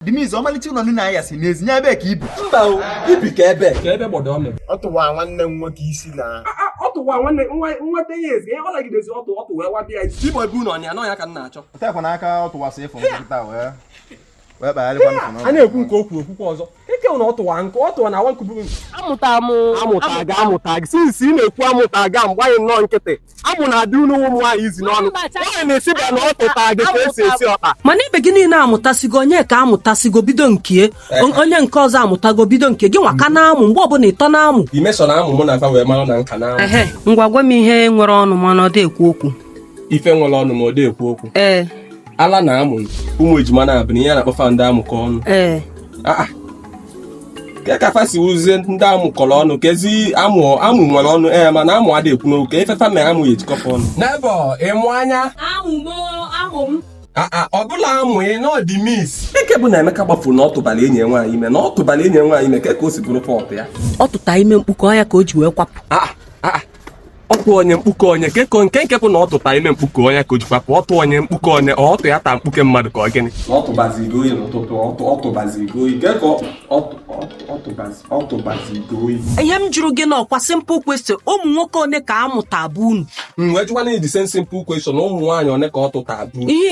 Dimiz ọmalịcha ụlọ nne anyị si n'ezi nye ebe ka ibi. Mba o, ibi ka ebe ka ebe gbọdọ ome. Ọ tụwa nwanne m nwoke isi na Ọ tụwa nwanne nwa nwata ya ezi ọ lagidezi ọtụ ọtụ wee wabịa isi. Ibo ebu na ọnya ya ka m na-achọ. Tekwa n'aka ọ tụwasị ịfụ nkịta wee wee kpagharịkwa n'ụfụ A na-ekwu nke okwu okwukwe ọzọ eke na ọ tụwa nke ọ tụwa na awa nkuburu. Amụta m amụta gị amụta gị since ị na-ekwu amụta gị mgbe anyị nnọọ nkịtị amụ na-adị unu ụmụ nwaanyị izi n'ọnụ nwaanyị na-esiba na ọ tụta gị ka esi esi ọkpa. Mana ibe gị niile amụtasịgo, onye ka amụtasịgo bido nke onye nke ọzọ amụtago bido nke gị nwa ka na-amụ mgbe ọbụla ịtọ na-amụ. Imesọ na amụ mụ na afa wee mara na nka na amụ. Ehe, ngwa, gwa m ihe nwere ọnụ mana ọ dị ekwu okwu. Ife nwere ọnụ ma ọ dị ekwu okwu? Ee. Ala na amụ ụmụ ejima na-abụ na ihe a na-akpọfa ndị amụkọ ọnụ. Ee. Ah, ke ka fa si wuzie ndị amụkọrọ ọnụ ka ezi amụ amụ nwere ọnụ, ee, mana amụ adịghị ekwu n'okwu ka ifefa mere amụ ya ejikọfa ọnụ n'ebe ịmụ anya. Amụ amụ m. Ọ bụla amụ ị nọ dị mis eke bụ na Emeka gbafuru na ọ tụbara enyi ya nwaanyị ime, na ọ tụbara enyi ya nwaanyị ime ke ka o si bụrụ fault ya. Ọ tụta ime mkpuke ya ka o ji wee kwapụ. Ọtụ onye mkpuke onye nke nke nke bụ na ọ tụta ime mkpuke onye ka o ji kwapụ, ọtụ onye mkpuke onye ọ ọtụ ya ta mkpuke mmadụ ka ọ gịnị? Ọ tụbazigo oyi n'ụtụtụ, ọ tụbazigo oyi ke ka ọ tụbazigo oyi. Ihe m jụrụ gị n'ọkwa simple question, ụmụ nwoke one ka amụta bụ unu? M wee jụkwa na the same simple question, ụmụ nwaanyị one ka ọ tụta bụ? Ihe